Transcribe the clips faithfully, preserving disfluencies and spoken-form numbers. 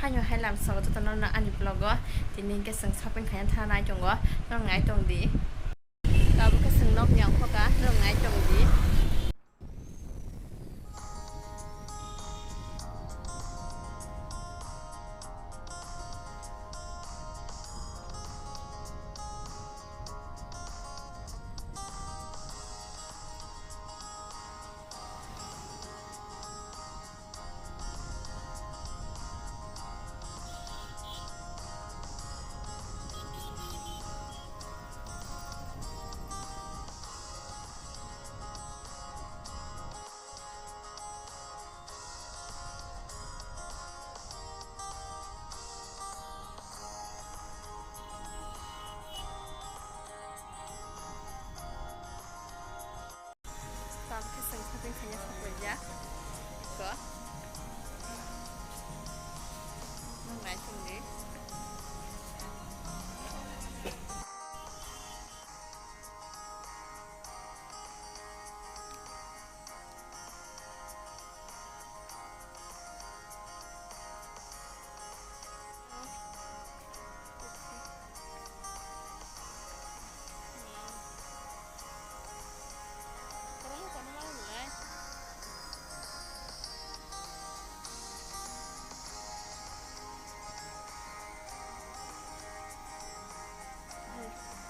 Ano hai lam sogo joto no ani vlog o. Tini hingke chwng shopping khaina thana nai tongo. Norok nai tong di. Tabuk khe chwng nok ni ongkhoka, norok nai tong di. Tabuk khe chwng shopping khaina sokphaijak. Eko. Nang nai tong di.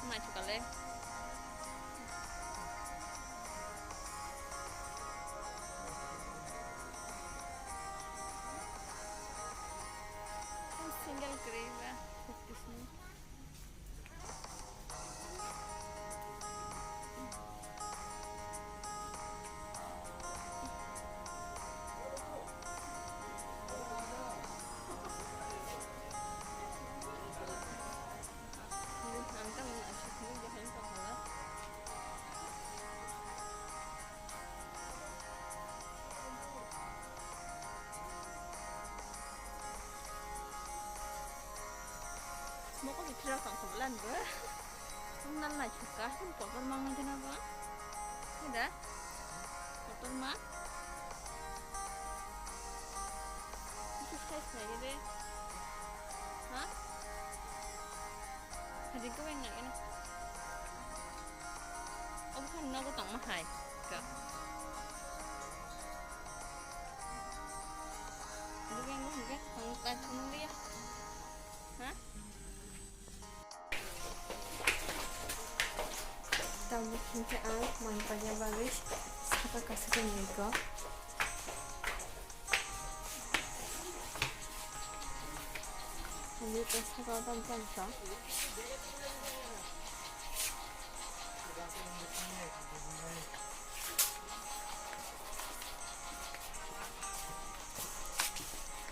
Mai chukale. Single kre ba, fifty sini. Moko si phira kang khobla ni bo. Nang nai chuka, kotor mang nang jana bo. Heda? Kotor ma? Itu size nai gede. Ha? Hadi ko yang nai gana. Obo khan nogo tongma hai. Ka. Obo yang nai gana. Tong ta chunung dia. Ha? Tabuk hinkhe ang mang paina bagwi saka kaisa khe naigo. Ani to saka o tamo tamo sa.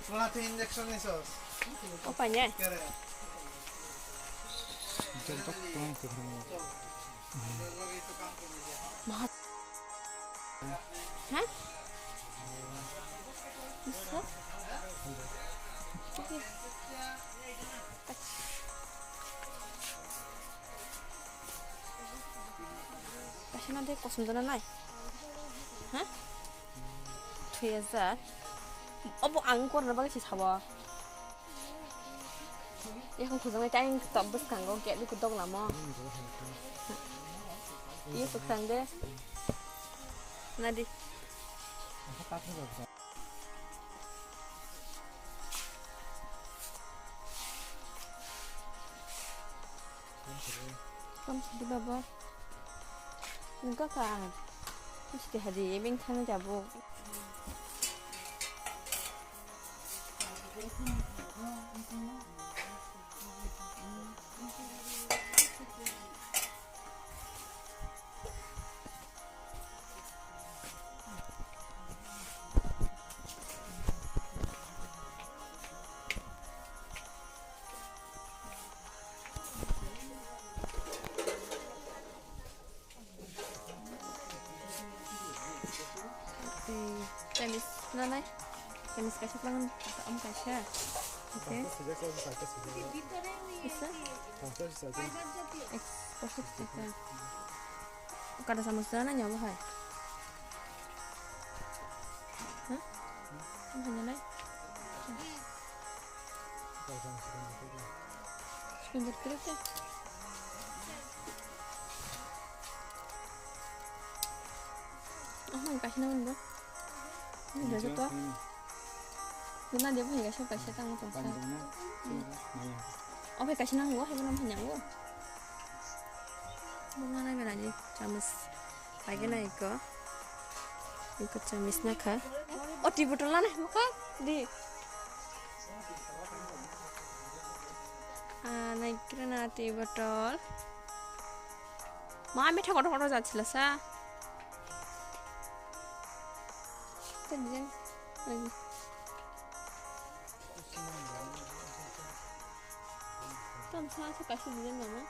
Wala tei injection ni sos. O paine? Kere. Jantok tong ke. Mahat. Ha? Bisa? Oke. Kaisa na de kosom jana nai. Ha? Three hajar. Obo ang korna bagwi se sabo. Yakung khujang nai tang top bwskango gate ni kudok lamo. Ye kwkhwrang de. Nadi. Kam sidi baba. Nungka ka. Sidi hadi ebeng thana jabo. Tei tennis nanai. Tennis kaisa tlangan, am kaisa. Oke. Isa? Ek poshok taka. Kada samus nanai nyawa hai. Hah? Am hanya nai. Sundor kere se. Ahmang kaisa naman bo. Ini berapa to? Guna dia punya kaisa kaisa tang tong sa. Oke, kaisa nang bo, hebo nam hanya bo. Bunga na bela ni chamus. Paigena iko. Iko chamis na kha. O, tea bottle na na, buka di. Ah, nai kira na tea bottle. Ma, mitha kotor kotor jat sila sa. Tadi jen. Lagi. Tam sa sa kaisa design mama.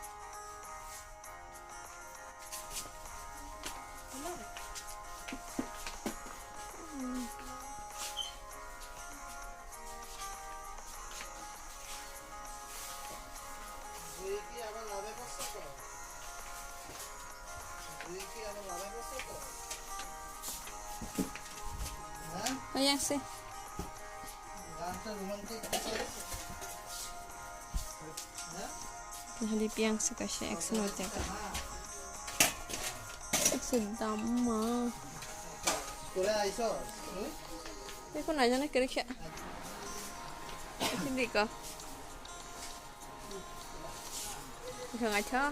Ayang se. Hali piang se kaisa ekso no teka. Ekso dam ma. Eko naijana kere khe. Sindiko. Iko ngaitho.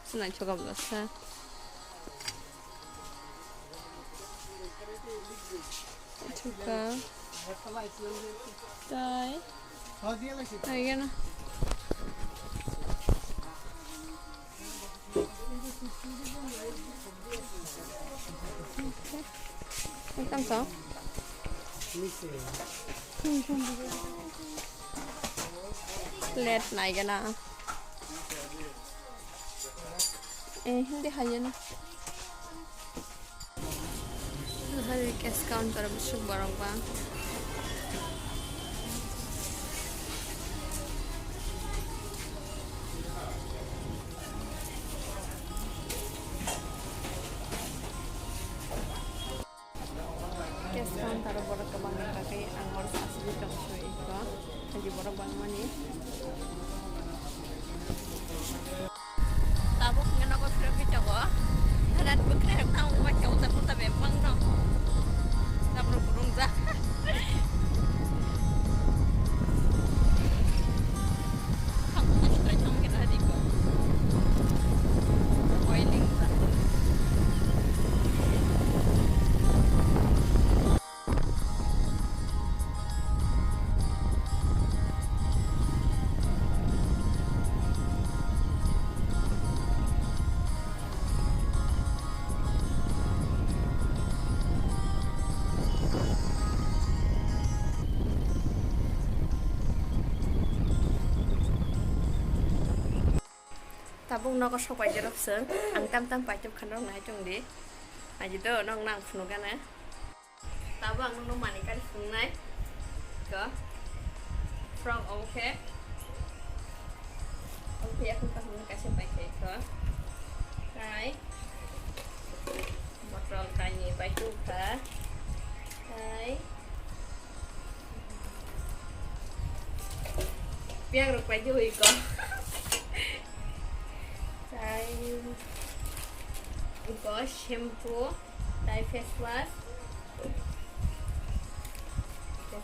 Sinaithoka bwlasa. Ithoka. Tai. Naigana. Welcome to. Plate naigana. Eh, hindi hayana. Hari cash counter busuk borok bang. Cash counter o borok kwbangni bagwi ang oro sasugwi tongso iko, haji borok bangmani. Tabuk hwnwi nogo phirogwi tongo. Harat bwkhe tamo bai tamo ta purta bebak no. Tabuk kwrwngjak. Tabuk nogo sok pai jerok chwng, ang tam tam paitwk kha norok nai tong di. Aji do, nok nang phunuk gana. Tabuk ang nokno manwi kari phunuknai. Ko. From omo khe. Omo khe yakung kaham kaisa pai khe ko. Tai. Bottle kainwi pai tu kha. Tai. Piang rok pai tu iko. Tai. Iko shampoo. Tai face wash.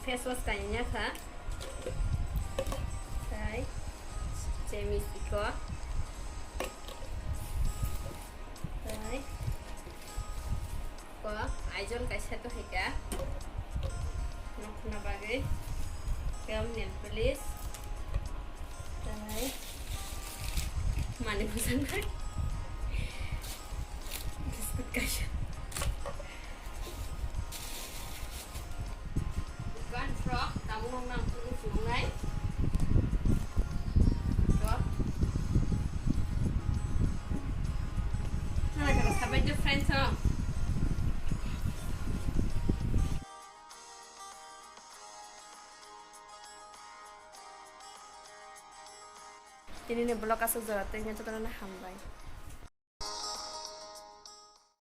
Face wash kainwi kha. Tai. Chemi iko. Tai. Ko, Aijol kaisa to hai ka. Nokna bagwi. Kam nail polish. Tai. Mani bujang kai. Biscuit kaisa. Dukan frog, tabuk nang phuru phunuknai. Ko. Nana kaka sabai je friends ho. Tini ni vlog aswk jora twi hwnwi jotono no hambai.